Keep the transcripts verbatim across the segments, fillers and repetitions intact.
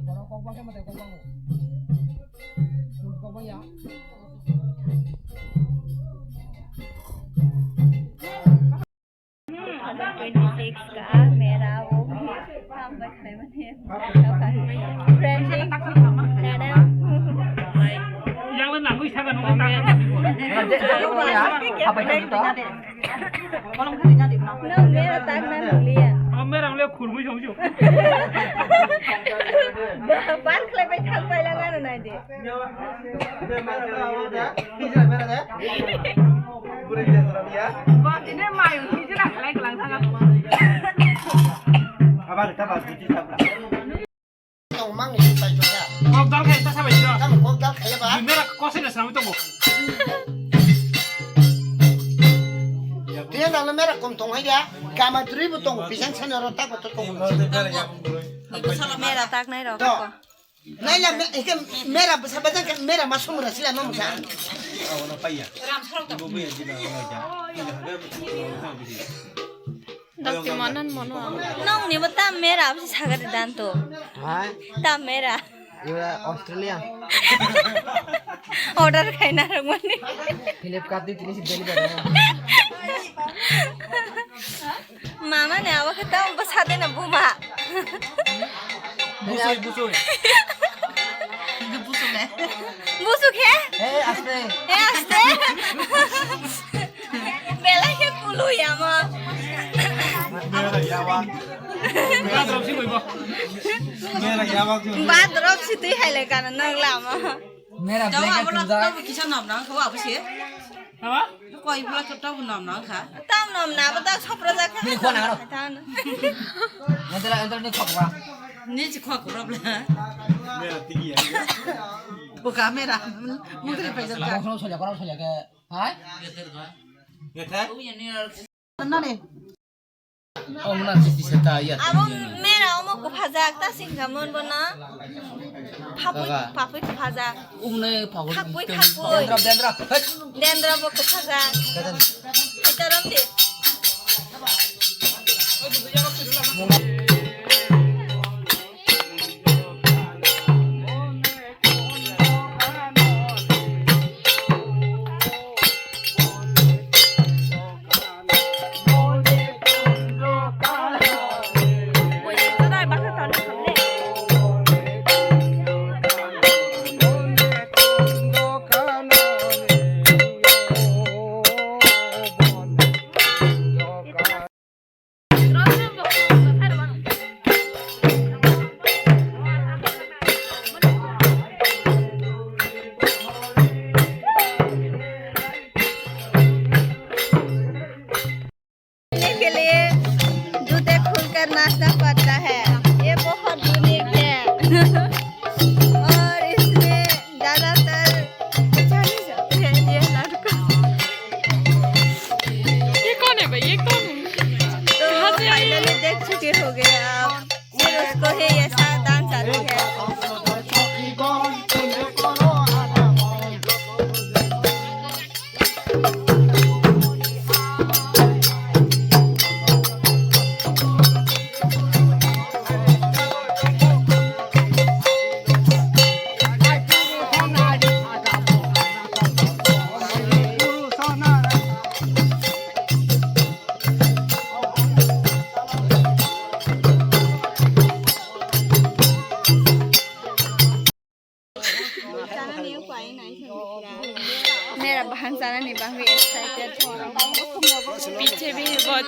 Borok kok bangkhe mwtai kok bango. Kok bangya. Twenty six ka mera wo. Friendly. Yang nangwi saga nungwi. Nang mera tak na nang liya. Ang mera ang liya khurmui song song. Bar khlai bai thang bai lang ano nai de. Bo tini mayung hijra khlai klang thang. Abang kita bahas di sini. Tong mang ni pai to ya. Kok dal khai ta sabai sino. Tamo kok dal khai ba? Mera kose na sami tongo. Dia na mera kom tong hai dia. Kama dri bu tong pisang sana ro ta ko to tong. Mera tak nai ro ko. Nai la me eke mera basa basa ke mera masum ra sila no musa. Awana paya. Ibu bu ya jina no ja. Dakti manan mono ang. Nong ni mo tam mera absi sagari dan to. Hai. Tam mera. Iba Australia. Order khaina rwmani. Flipkart di tini si delivery. Mama ne awa khe tam bwsa de na buma. Busui, busui. Busu khe? Eh, aste. Eh, aste. Belai khe kulu ya mo. Mera yawa. Mera yawa. Mera yawa. Ba drop si twi hai le kana nang lama. Mera black and abo kisa nam nang kho abo se. Haba? Koi bula to tabu nom nang kha. Tam nom na ba da sopra ja kha. Ni khona ro. Tam. Entera, entera ni khok ba. Ni chi khok ro bla. Mera tigi ya. Bo kamera. Mudri pe ja. Khona soya, khona soya ke. Hai? Nani? Oh, muna sisi seta ya. Abo mera omo kuphajak ta singka mon bono. Phapui, phapui kuphajak. Umne phapui. Phapui, phapui. Dendra, dendra. Hey. Dendra bo kuphajak. Itaram di. के लिए जूते खोलकर नाचना पड़ता है। ये बहुत यूनिक है। और इसमें ज्यादातर ये लड़का। ये कौन है भाई? ये कौन है? तो फाइनली देख चुके होगे आप। फिर उसको ही ऐसा डांस आती है। Mera bahan sana ni bangwi excited. पीछे भी बहुत।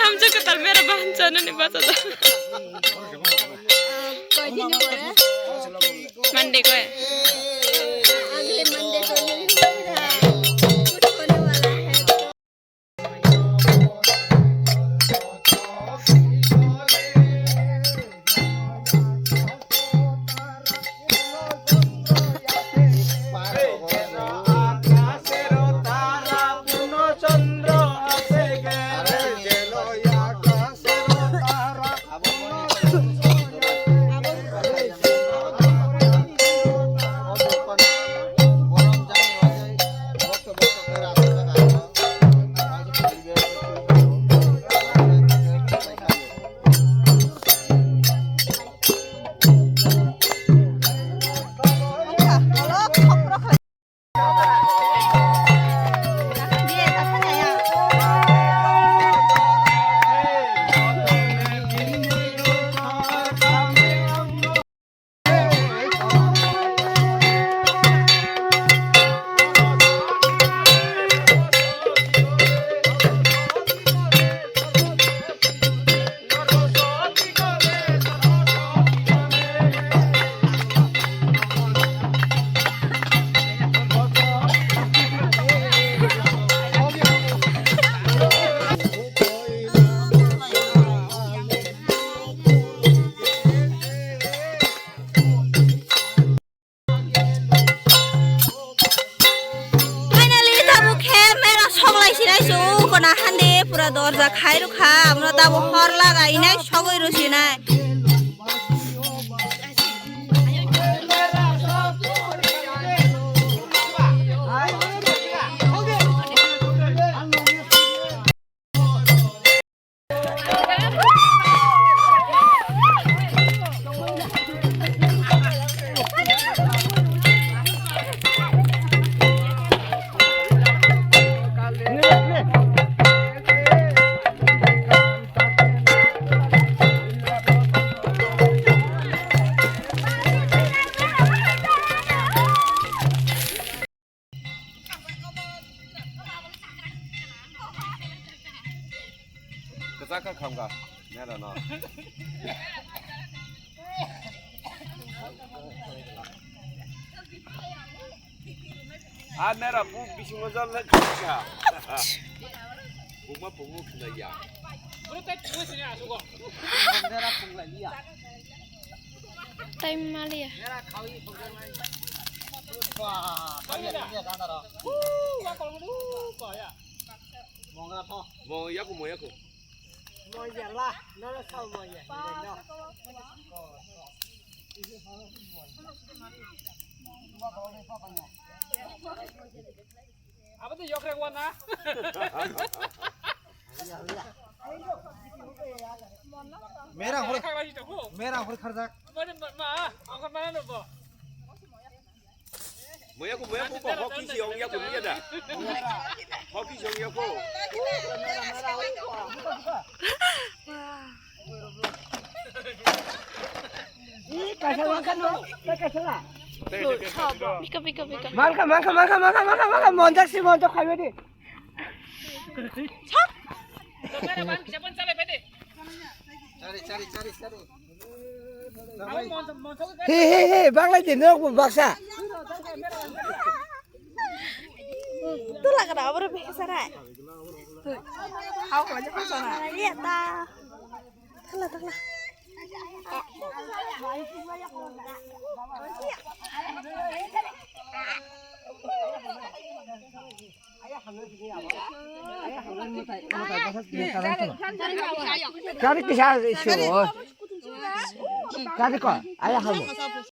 हम जो कतल मेरा बहन जाना नहीं बता था। कोई दिन हो रहा है। मंडे को है। अगले मंडे को यही हो रहा है। कुछ होने वाला है। Hande pura dorja khai rwkha, amno tabo hor lagai nai, sogwi rw sinai. Kwchak kha khamga, mera no. A mera bu bisingo jol le khamga. Buma bumu khna ya. Time maliya. Mo yaku, mo yaku. Abo to yokrek wana. Mera hor, mera hor kharjak. Mane ma, ma, angkon mana no bo. Moya ko, moya ko, ko hoki si ong ya ko niya da. Hoki si ong ya ko. Ih, kaisa wangkha no, kaisa la. Pika, pika, pika. Mangkha, mangkha, mangkha, mangkha, mangkha, mangkha, monjak si monjak khaiba di. He, he, he, banglai di nok baksa. Tula kada abro beksa rai. Hau ko je ko sana. Iya ta. Tula, tula. Kari kisa isu. Kari ko, aya hamu.